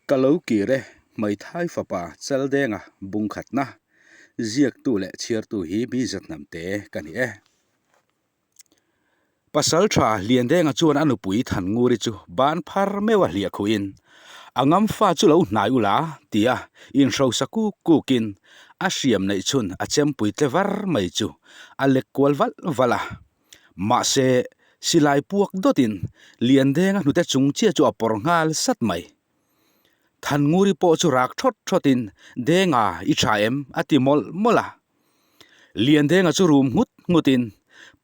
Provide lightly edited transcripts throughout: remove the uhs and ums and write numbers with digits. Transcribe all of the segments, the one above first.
Ka lo kir e, Hmeithai fapa Chaldenga bungkhatna ziaktu leh chhiartu hi mi zathnamte ka ni e. Pasal tha Liandenga chuan a nupui Thannguri chu ban phar meuh a hliah khuhin, A ngam fa chu lo hnai ula tia inhrosa kuk kukin a hriam neih chhun a chempui tle var mai chu a lek kual valh valh a. Mahse, silai puak dawtin Liandenga hnute chung chiah chu a pawr nghal sat mai. Thannguri pawh chu rak thawt thawtin, Denga, i tha em? a ti mawlh mawlh a. Liandenga chu rum nghut nghutin,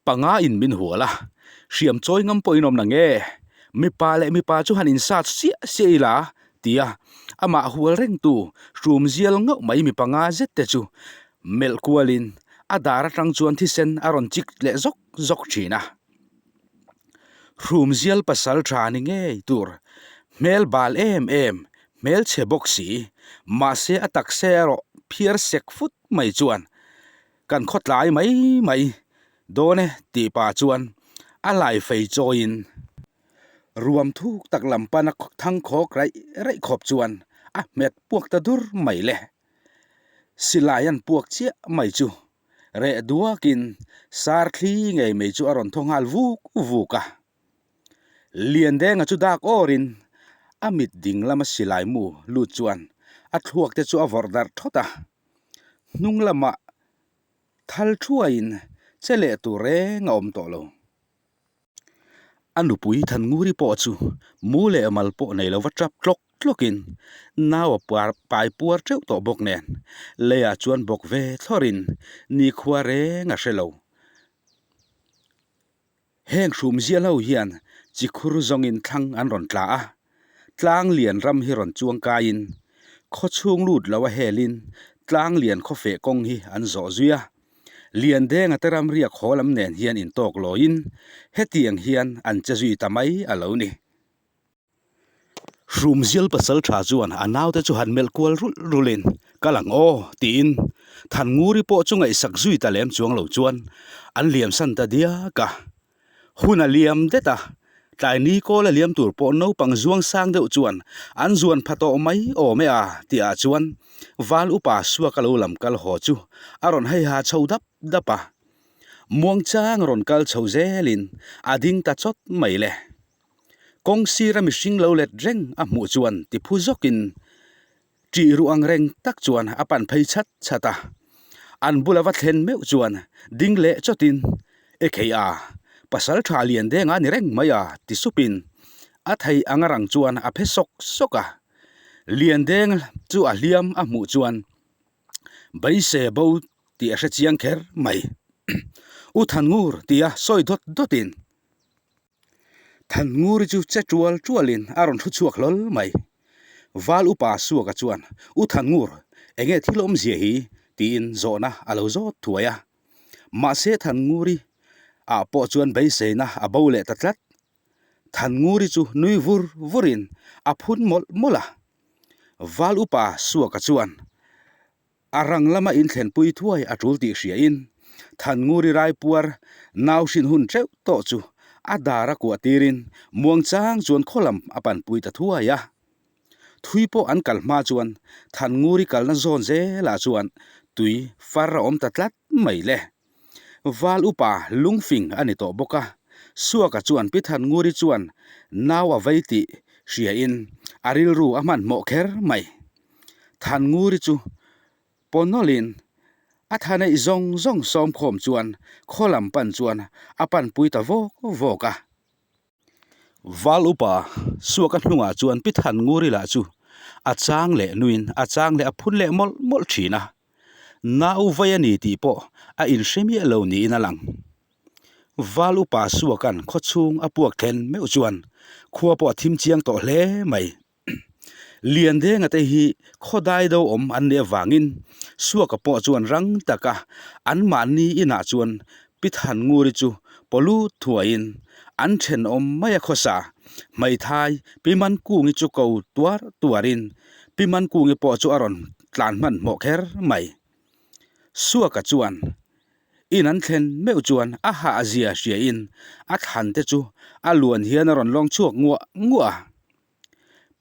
Panga in min hual a, hriam chawi ngam pawh in awm na nge? Mipa leh mipa chu han insat siah siah ila, tia amah hual rengtu hrum zial ngauh mai mi panga zet te chu melh kualin a dar atang chuan thisen a rawn chik leh zawk zawk thin a. Hrumzial pasal tha ni ngei tur, hmel bal em em, hmel chhe bawk si, mahse a taksa erawh phiar sek fut mai chuan kan khawtlai mai mai dawn e tih pah chuan a lai fei chawiin ruam thuk tak lam pana thang khawk raih raih khawp chuan a hmet puak ta dur mai le. Silai an puak chiah mai chu Reh duakin sar thli ngei mai chu a rawn thaw nghal vuk vuk a. Liandenga chu dak awrin a mit ding lama silai mu lut chuan a thluak te chu a vawrh darh thawt a. Hnung lamah thal thuaiin che leh tur reng a awm tawh lo. A nupui Thannguri pawh chu mu leh mal pawh nei lova tap tlawk tlawkin nau a pai puar teuh tawh bawk nen leiah chuan bawk ve thlawrin nikhua reng a hre lo. Heng hrum zial ho hian chi khur zawngin thlang an rawn tla a, tlang lian ram hi rawn chuang kaiin khaw chhung lut lo a helin tlang lian khawfeh kawng hi an zawh zui a. Liandenga te ram riak haw lam nen hian intawk lawiin hetiang hian an che zui ta mai a lo ni. Hrumzial pasal tha chuan a naute chu han melh kual rulh rulhin Kal ang aw tiin Thannguri pawh chu ngaihsak zui ta lem chuang lo chuan an liamsan ta diak a. Hun a liam det a, tlai ni kawl a liam tur pawh naupang zuang sang deuh chuan an zuan pha tawh mai awm e a tih ah chuan Val upa Suaka lo lam kal haw chu a rawn hei ha chho dap dap a. Muangchang rawn kal chho zelin a ding ta chawt mai le. Kawng sira mihring lo let reng a hmuh chuan ti phu zawkin Ṭih ruh ang reng tak chuan a pan phei chhat chhat a, an bula va thlen meuh chuan ding leh chawtin, E khei a, pasal ṭha lian deng a ni reng mai a, ti supin a thei ang a rang chuan a phe sawk sawk a. Lian deng chu a hliam a hmuh chuan Beisei bo tih a hre chiang kher mai. U Thangur tia sawi dawt dawtin. Thannguri chu che tual tualin a rawn thu chhuak hlawl mai. Val upa Suaka chuan, U Thangngur, enge thil awmzia hi? tiin zawhna a lo zawt thuai a. Mahse Thannguri ah pawh chuan beiseina a bo leh ta tlat. Thannguri chu nui vur vurin a phun mawlh mawlh a. Val upa Suaka chuan, A rang lama inthlenpui thuai a tul tih hriain Thannguri Raipuar nau hrin hun teuh tawh chu a dar a kuah tirin muangchang chuan khaw lam a panpui ta thuai a. Thui pawh an kal hma chuan Thannguri kalna zawn zelah chuan tui far a awm ta tlat mai le. Val upa lungfing a ni tawh bawk a, Suaka chuan Pi Thannguri chuan nau a vei tih hriain a rilru a hmanhmawh kher mai. Thannguri chu pawnawlin a tha neih zawng zawng sawmkhawm chuan khaw lam pan chuan a panpui ta vawk vawk a. Val upa Suaka hnungah chuan Pi Thannguri lah chu a chang leh nuin a chang leh a phun leh mawlh mawlh thin a. Nau vai a ni tih pawh a inhre miah lo niin a lang. Val upa Suaka'n khawchhung a puak thlen meuh chuan khua pawh a thim chiang tawh hle mai. Liandenga te hi khawdai do awm an nih avangin Suaka pawh chuan rang taka anmahni inah chuan Pi Thannguri chu pawlut thuaiin an thenawm mai a khawsa. Hmeithai Pi Mankungi chu ko tuar tuarin Pi Mankungi pawh chu a rawn tlan hmanhmawh kher mai. Suaka chuan in an thlen meuh chuan a hahzia hriain a thlan te chu a luan hian a rawn lawng chhuak nguah nguah a.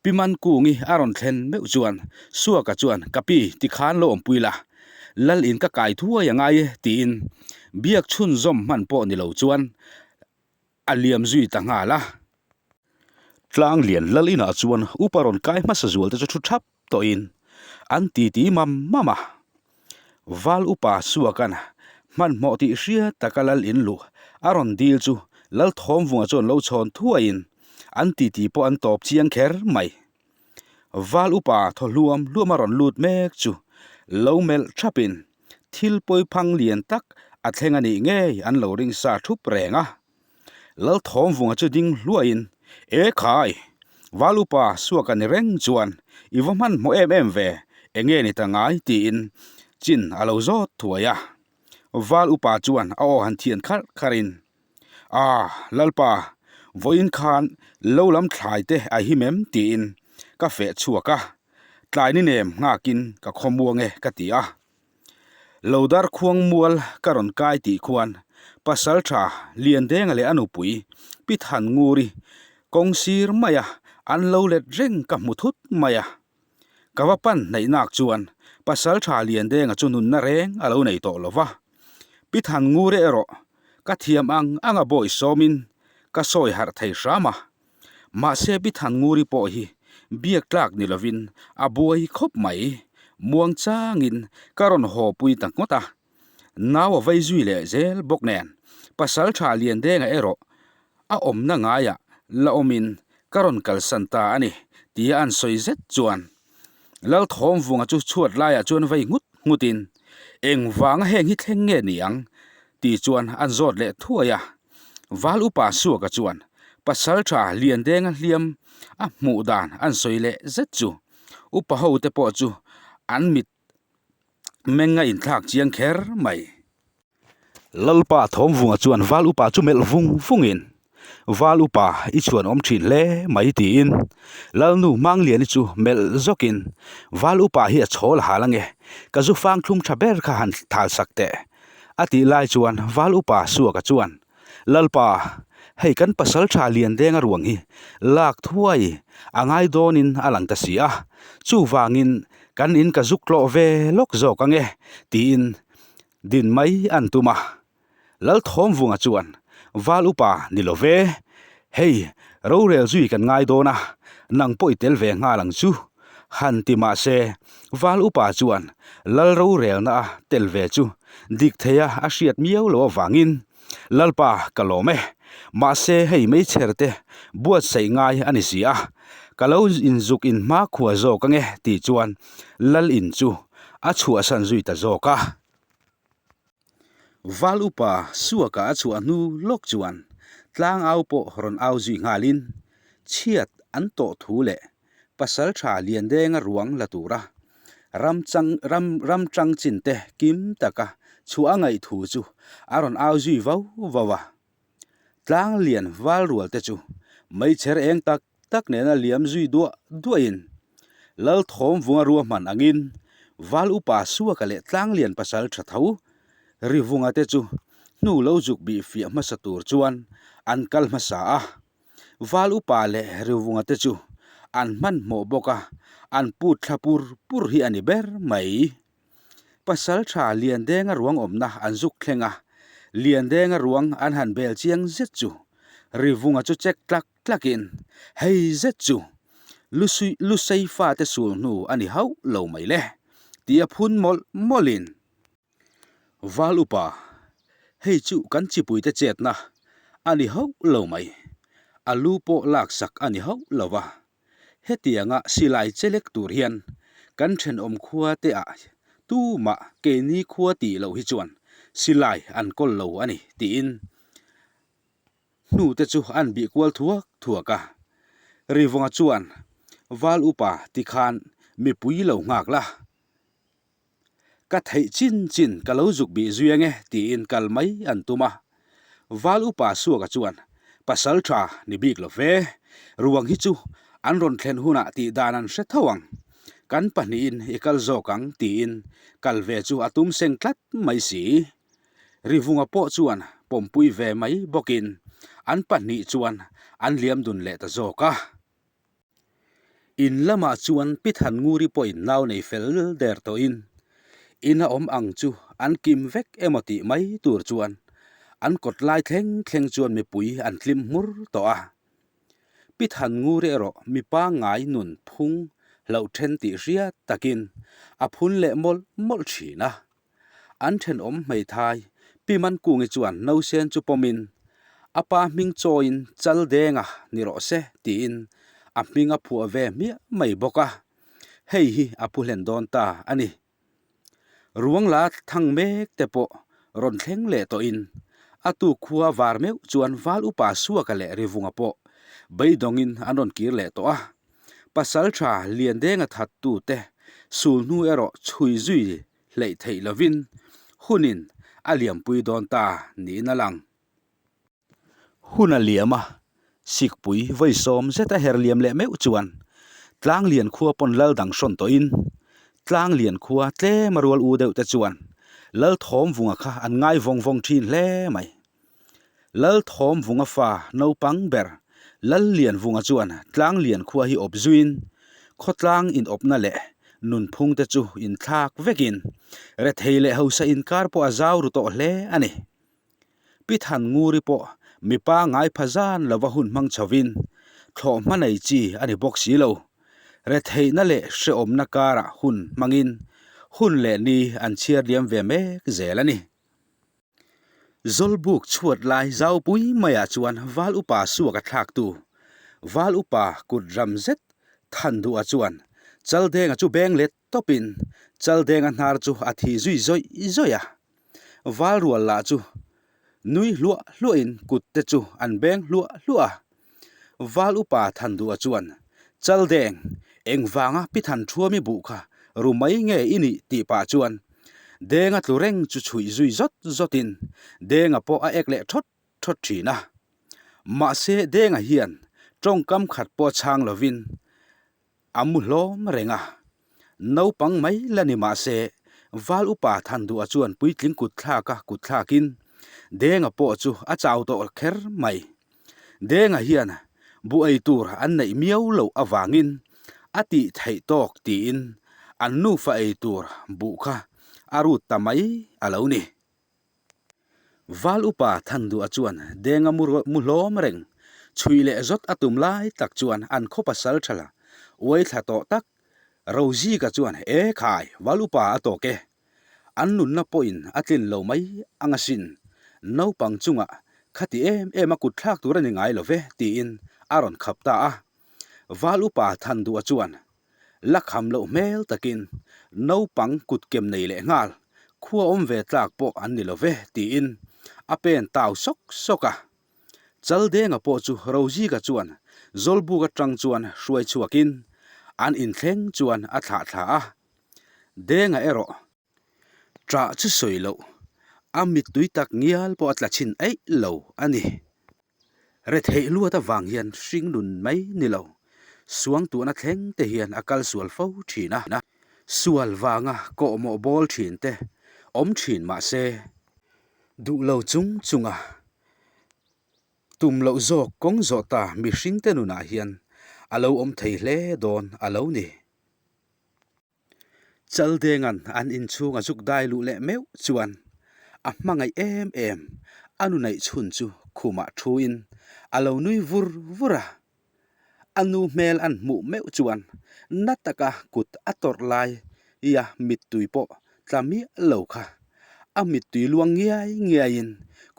Pi Mankungi a rawn thlen meuh chuan Suaka chuan, Ka pi, tikhan lo awmpui la, Lal in ka kai thuai a ngai e, tiin biak chhunzawm hman pawh ni lo chuan a liam zui ta nghal a. Tlanglian Lal inah chuan upa rawn kai hmasa zual te chu thu thap tawhin an titi mam mam a. Val upa Suakan hmanhmawh tih hriat taka Lal in luh a rawn dil chu Lal Thawmvunga chuan lo chhawn thuaiin an titi pawh an tawp chiang kher mai. Val upa thaw hluam hluam a rawn lut mek chu lo melh thapin thil pawiphang lian tak a thleng a nih ngei an lo ring sa thup reng a. Lal Thawmvunga chu ding hluaiin, E khai! Val upa suak a ni reng chuan i va hmanhmawh em em ve, enge ni ta ngai? tiin chin a lo zawt thuai a. Val upa chuan a aw han thian kharh kharhin, A, Lalpa, vawiin khan lo lam thlai te a him em? tiin ka feh chhuak a, tlai ni nem nghakin ka khawmuang e ka ti a. Lo dar khuang mual ka rawn kai tih khuan pasal tha Liandenga leh a nupui Pi Thannguri kawng sir maia an lo let reng ka hmu thut mai a. Ka va pan hnaih nak chuan pasal tha Liandenga chu nunna reng a lo nei tawh lo va. Pi Thannguri erawh ka thiam ang anga bawi sawmin ka sawi harh thei hram a. Mahse Pi Thannguri pawh hi biak tlak ni lovin a buai khawp mai. Muang changin ka rawn haw pui ta ngawt a. Nau a vei zui leh zel bawk nen pasal tha Liandenga erawh a awmna ngaiah la awmin ka rawn kalsan ta a ni tia an sawi zet chuan Lalthawmvunga chu chhuat laiah chuan vei nghut nghutin engvanga heng hi thleng nge ni ang tih chuan an zawt leh thuai a. Val upa Suaka chuan pasal tha Liandenga hliam a hmuh dan an sawi leh zet chu upa ho te pawh chu an mit meng a inthlak chiang kher mai. Lalpa Thawmvunga chuan Val upa chu melh vung vungin, Val upa i chhuan awm thin hle mai tiin Lalnu Mangliani chu melh zawkin, Val upa hi a chhawl hal ange, ka zu fang thlum tha ber kha han thal sak teh. A tih lai chuan Val upa Suaka chuan, Lalpa, hei kan pasal tha Liandenga ruang hi lak thuai a ngai dawnin a lang ta si a, chuvangin kan in ka zuk tlawh ve lawk zawk ange, tiin din mai an tum a. Lalthawmvunga chuan, Val upa ni lo ve, hei rorel zui kan ngai dawn a, nang pawh i tel ve nghal ang chu, han ti mah se, Val upa chuan Lal rorelna a tel ve chu dik theia a hriat miau loh avangin, Lalpa ka lawm e, mahse hei meichher te buatsaih ngai a ni si a, ka lo inzuk in hmakhua zawk ange tih chuan Lal in chu a chhuahsan zui ta zawk a. Val upa Suaka a chhuah hnu lawk chuan tlangau pawh rawn au zui nghalin chhiat an tawh thu leh pasal tha Liandenga ruang la tura ram chang ram ram tang chin te kim taka chhuah a ngaih thu chu a rawn au zui vau vau a. Tlanglian val rual te chu meichher eng tak tak nena liam zui duah duahin Lalthawmvunga ruahman angin Val upa Suaka leh Tlanglian pasal tha tho Rivunga te chu hnu lo zuk bih fiah hmasa tur chuan an kal hmasa a. Val upa leh Rivunga te chu an hmanhmawh bawk a, an put thla pur pur hi a ni ber mai. Pasal tha Liandenga ruang awmna an zuk thleng a, Liandenga ruang an han bel chiang zet chu Rivunga chu chek tlak tlakin, Hei zet chu Lusui Lusei fate sul hnu a ni hauh lo mai le, tia phun mawlh mawlhin. Val upa, hei chu kan chipuite chetna a ni hauh lo mai, a lu pawh laksak a ni hauh lo va, Hetianga silai chelek tur hian kan thenawm khua te ah tumah keini khua tih loh hi chuan silai an kawl lo a ni tiin hnu te chu an bih kual thuak thuak a. Rivawnga chuan Val upa tikhan mipui lo nghak la. Ka theih chin chin ka lo zuk bih zui ange tiin kal mai an tum a. Val upa Suaka chuan, Pasal tha ni bik lo ve, ruang hi chu an rawn thlen hunah tih dan an hre tho ang. Kan pahnihin i kal zawk ang tiin kal ve chu a tum seng tlat mai si. Rivunga pawh chuan pawmpui ve mai bawkin an pahnih chuan an liam dun leh ta zawk a. In lamah chuan Pi Thannguri pawhin nau nei fel der tawhin in a awm ang chu an kim vek emaw tih mai tur chuan an kawt lai thleng thleng chuan mipui an tlim hmur tawh a. Pi Thannguri erawh mi pangngai nun phung hlauh then tih hriat takin a phun leh mawlh mawlh thin a. An thenawm hmeithai Pi Mankungi chuan nausen chu pawmin a pa hming chawiin Chaldenga ni rawh se tiin a hming a phuah ve hmiah mai bawk a, hei hi a phu hlen dawn ta a ni. Ruang la thang mek te pawh rawn thleng leh tawhin a tuk khua var meuh chuan Val Upa Suaka leh Rivunga pawh beidawngin an rawn kir leh tawh a. Pasal tha Liandenga thattu te sulhnu erawh chhui zui hleih theih lovin hunin a liampui dawn ta niin a lang. Hun a liam a, Sikpui vawi sawm zet a her liam leh meuh chuan Tlanglian khua pawn lal dang hrawn tawhin Tlanglian khua tlem a rual u deuh te chuan Lal Thawmvunga kha an ngai vawng vawng thin hle mai. Lal Thawmvunga fa naupang ber Lal Lianvunga chuan Tlanglian khua hi awp zuiin khawtlang inawpna leh nunphung te chu inthlak vekin rethei leh hausa inkar pawh a zau ru tawh hle a ni. Pi Thannguri pawh mipa ngai pha zan lova hun hmang chhovin thlawh hma nei chi a ni bawk si lo. Retheihna leh hrehawmna karah hun hmangin hun leh ni an chhiar liam ve mek zel a ni. Zawlbuk chhuat lai zaupui maiah chuan Val Upa suak a thlaktu Val Upa kut ram zet Thanduha chuan Chaldenga chu beng let tawpin Chaldenga hnar chu a thi zui zawih zawih a. Val rual lah chu nui hluah hluahin kut te chu an beng hluah hluah a. Val upa Thanduha chuan, Chaldeng, engvanga Pi Thanṭhuami buh kha ru mai nge i nih tih pah chuan Denga tlu reng chu chhuih zui zawt zawtin Denga pawh a ek leh ṭhawt ṭhawt ṭhin a. Mahse Denga hian ṭawngkam khat pawh chhang lovin A mu hlawm reng a, naupang mai la ni mah se, Val upa Thanduha chuan puitling kut thlak a kut thlakin Denga pawh chu a chau tawh kher mai. Denga hian bu ei tur an neih miau loh avangin a tih theih tawk tiin an nufa ei tur buh kha a rut ta mai a lo ni. Val upa Thanduha chuan Denga mu hlawm reng, chhui leh zawt a tum lai tak chuan an khaw pasal tha la uai thla tawh tak Rozika chuan E khai, Val upa a tawk e. An nunna pawhin a tlin lo mai ang asin, naupang chungah khati em em a kut thlak tur a ni ngai lo ve tiin a rawn khap ta a. Val upa Thanduha chuan La kham loh hmel takin naupang kutkem nei leh nghal, khua awm ve tlak pawh an ni lo ve tiin a pen tau sawk sawk a. Chaldenga pawh chu Rozika chuan Zawlbuk atang chuan hruai chhuakin an inthleng chuan a thlah thla a. Denga erawh ṭah chu sawi loh, a mittui tak ngial pawh a tla chhin eih lo a ni. Retheih luat avang hian hring nun mai ni lo, suangtuahna thleng te hian a kal sual fo thin a. Sual vanga kawhmawh bawl thin te awm thin mah se, duh lo chung chunga tum loh zawk kawng zawh ta mihring te nunah hian a lo awm thei hle dawn a lo ni. Chaldenga'n an inchhung a zuk dai luh leh meuh chuan a hmangaih em em a nu neih chhun chu khumah thuin a lo nui vur vur a. A nu hmel an hmuh meuh chuan na taka kut a tawrh lai ia mittui pawh tla miah lo kha a mittui luang ngiai ngiaiin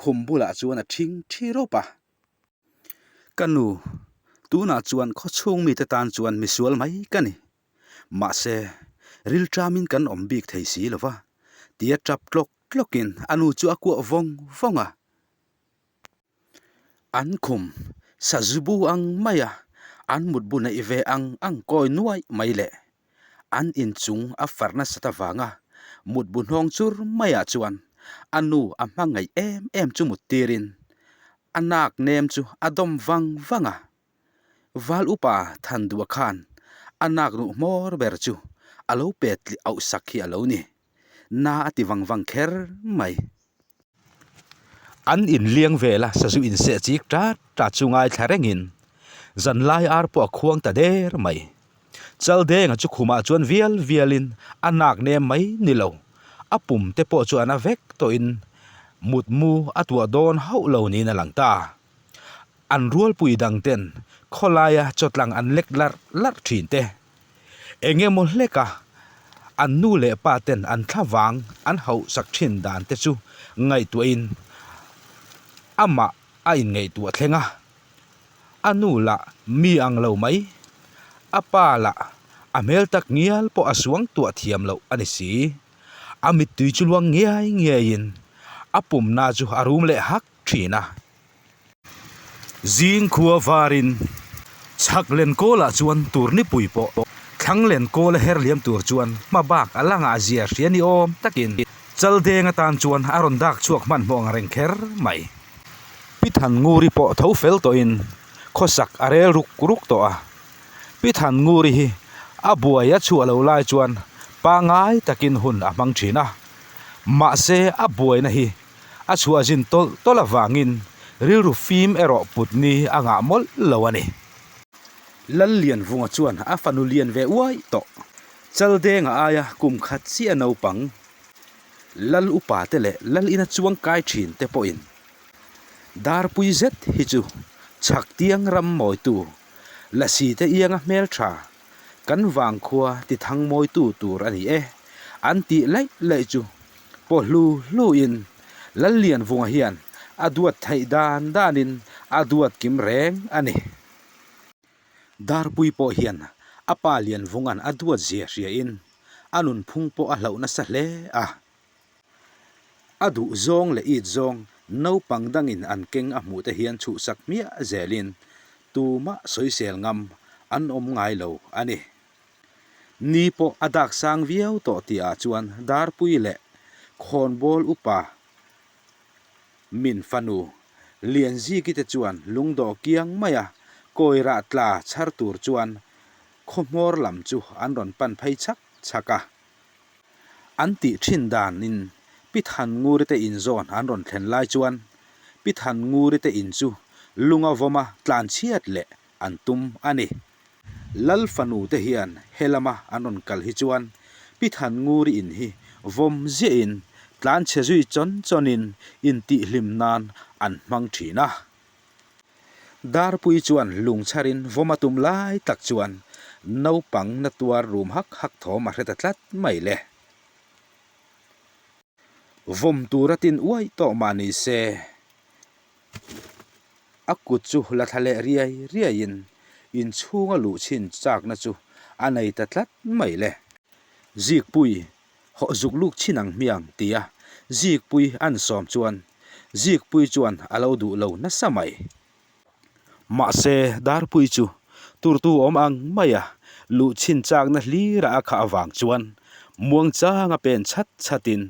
khum bulah chuan a thing thi rawp a. Ka nu, tunah chuan khawchhung mite tan chuan misual mai ka ni. Mahse, rilṭamin kan awm bik thei si lo va, tia ṭap tlawk tlawkin a nu chu a kuah vawng vawng a. An khum sazu bu ang maia an mutbu neih ve ang ang kawi nuaih mai leh an inchung a far nasat avanga mutbu hnawng chur maiah chuan a nu a hmangaih em em chu mut tirin a nak nem chu a dawm vang vang a. Val upa Thandua khan a nak nuh hmawr ber chu a lo pet tlih auh sak hi a lo ni. Na a ti vang vang kher mai. An inliang vela sazu inseh chik tat tat chu ngaithla rengin zanlai ar pawh a khuang ta der mai. Chaldenga chu khumah chuan vial vialin a nak nem mai ni lo, a pum te pawh chu a na vek tawhin mutmu a tuah dawn hauh lo niin a lang ta. An rualpui dang ten khawlaia chawtlang an lek larh larh thin te. Eng emaw hleka an nu leh pa ten an thlavang an hauhsak thin dan te chu ngaihtuahin amah a inngaihtuah thleng a. A nu lah mi ang lo mai, a pa lah a hmel tak ngial pawh a suang tuah thiam loh a ni si. A mittui chu luang ngiai ngiaiin a pumna chu a rum leh hak thin a. Zing khua varin chhak len kawlah chuan turnipui pawh thlang len kawl a her liam tur chuan hma bak a la ngah zia hria ni awm takin Chaldeng atan chuan a rawn dak chhuak hmanhmawh ang reng kher mai. Pi Thannguri pawh tho fel tawhin khawsak a rel ruk ruk tawh a. Pi Thannguri hi a buai a chhuah lo lai chuan pangngai takin hun a hmang thin a. Mahse a buaina hi a chhuah zin tawlh tawlh avangin rilru fim erawh put ni a ngah mawlh lo a ni. Lallianvunga chuan a fanu lian ve uai tawh. Chaldenga aia kum khat chiah naupang Lal upa te leh Lal ina chuang kai thin te pawhin Darpui zet hi chu chhak tiang ram mawitu Lasi te ianga hmeltha kan vangkhua ti thang mawitu tur a ni e an tih laih laih chu paw hlu hlu in Lallianvunga hian a duat theih dan danin a duat kim reng a ni. Darpui pawh hian a pa Lianvunga'n a duat zia hria in a nunphung pawh a hlauh nasa hle a. A duh zawng leh it zawng naupang dangin an keng a hmuh te hian chhuhsak hmiah zelin tumah sawisel ngam an awm ngai lo a ni. Ni pawh a dak sang viau tawh tihah chuan Darpui leh Khawnbawl upa Min fanu Lianziki te chuan lungdawh kiang maia kawirah tla chhar tur chuan Khawhmawr lam chu an rawn pan phei chhak chhak a. An tih thin danin Pi Thannguri te in zawn an rawn thlen lai chuan Pi Thannguri te in chu lunga vawma tlan chhiat leh an tum a ni. Lal fanu te hian he lama an rawn kal hi chuan Pi Thannguri in hi vawm ziahin tlan chhe zui chawn chawnin intihhlim nan an hmang thin a. Darpui chuan lungchharin vawm a tum lai tak chuan naupang na tuar rum hak hak thawm a hre ta tlat mai le. Vawm tura tin uai tawh mah ni se, a kut chu la thla leh riai riaiin inchhunga luh chhin chakna chu a nei ta tlat mai le. Zikpui Hawh zuk luk chin ang hmiang tia Zikpui an sawm chuan Zikpui chuan a lo duh lo nasa mai. Mahse Darpui chu turtu awm ang maia luh chhin chakna hlira a khah avang chuan muangchanga pen chhat chhatin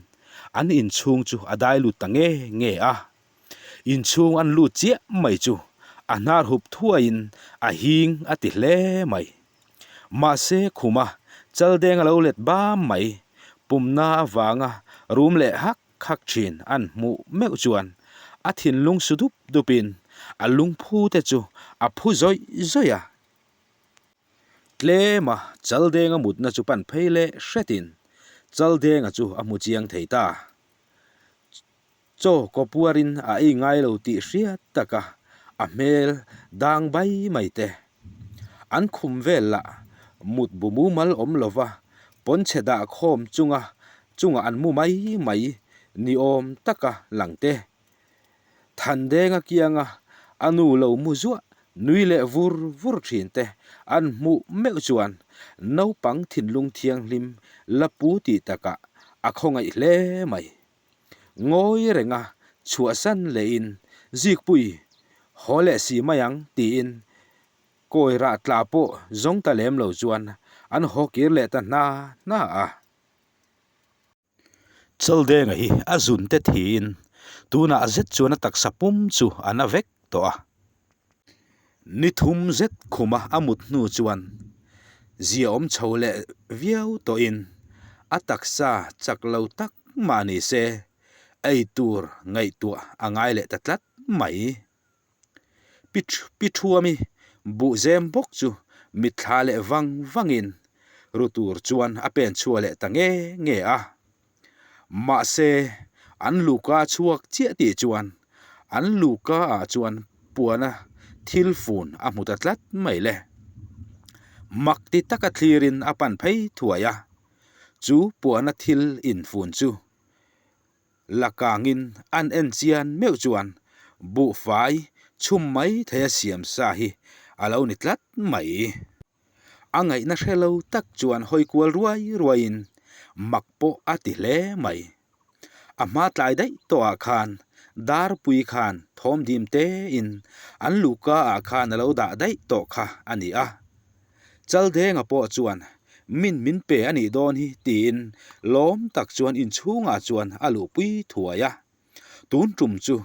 an inchhung chu a dai lut ta nge nge a. Inchhung an lut chiah mai chu a hnar hup thuaiin a hing a ti hle mai. Mahse khuma chaldeng a lo let bam mai, pumna avanga rum leh hak hak thin an hmuh meuh chuan a thinlung su dup dupin a lungphu te chu a phu zawih zawih a. Tlema chaldenga mutna chu pan phei leh hretin chaldenga chu a hmu chiang thei ta. Chaw kaw puarin a ei ngai lo tih hriat taka a hmel dang bai mai te. An khum vel lah mut bu mumal awm lova pawnchhe dah khawm chunga chungah an mu mai mai ni awm taka lang te. Thandenga kianga a nu lo mu zuah nui leh vur vur thin te an hmuh meuh chuan naupang thinlung thianghlim la pu tih takah a khawngaih hle mai. Ngawi renga chhuahsan lehin Zikpui haw leh si mai ang tiin kawi rah tla pawh zawng ta lem lo chuan an haw kir leh ta hna hna a. Chaldenga hi a zun te thiin tunah zet chuan a taksa pum chu a na vek tawh a. Ni thum zet khuma a mut hnu chuan zia awm chho leh viau tawhin a taksa chak lo tak mah ni se ei tur ngaihtuah a ngai leh ta tlat mai. Pi Thuami buhzem bawk chu. mitthla leh vang vangin ru tur chuan a pen chhuah leh ta nge nge a. Mahse, an luhka chhuak chiah tih chuan an luhka ah chuan puana thil fun a hmu ta tlat mai le. Mak ti taka thlirin a pan phei thuai a, chu puana thil infun chu la kangin an en chian meuh chuan buhfai chhum mai theia siam sa hi a lo ni tlat mai. A ngaihna hre lo tak chuan hawi kual ruai ruaiin mak pawh a ti hle mai. A hma tlai daih tawhah khan Darpui khan thawm dim tein an luhka ah khan a lo dah daih tawh kha a ni a. Chaldenga pawh chuan min min pe a nih dawn hi tiin lawm tak chuan inchhungah chuan a luhpui thuai a. Tun tum chu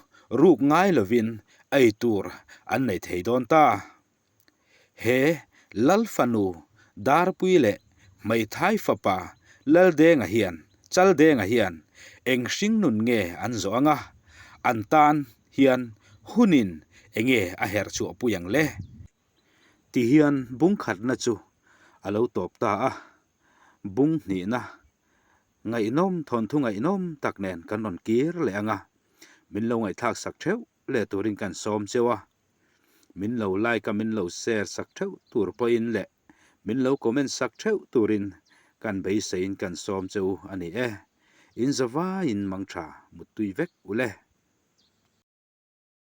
ruk ngai lovin ei tur an nei thei dawn ta. He Lal fanu Darpui leh Hmeithai fapa Laldenga hian, Chaldenga hian eng hringnun nge an zawh anga, an tan hian hunin enge a herh chhuahpui ang le? Ti hian bung khatna chu a lo tawp ta a, bung hnihna ngaihnawm thawnthu ngaihnawm tak nen kan rawn kir leh ang a, min lo ngaihthlak sak theuh leh turin kan sawm cheu a, min lo like a min lo share sak theuh tur pawhin leh min lo comment sak theuh turin kan beiseiin kan sawm cheu a ni e. In zavaiin mangtha muttui vek u le.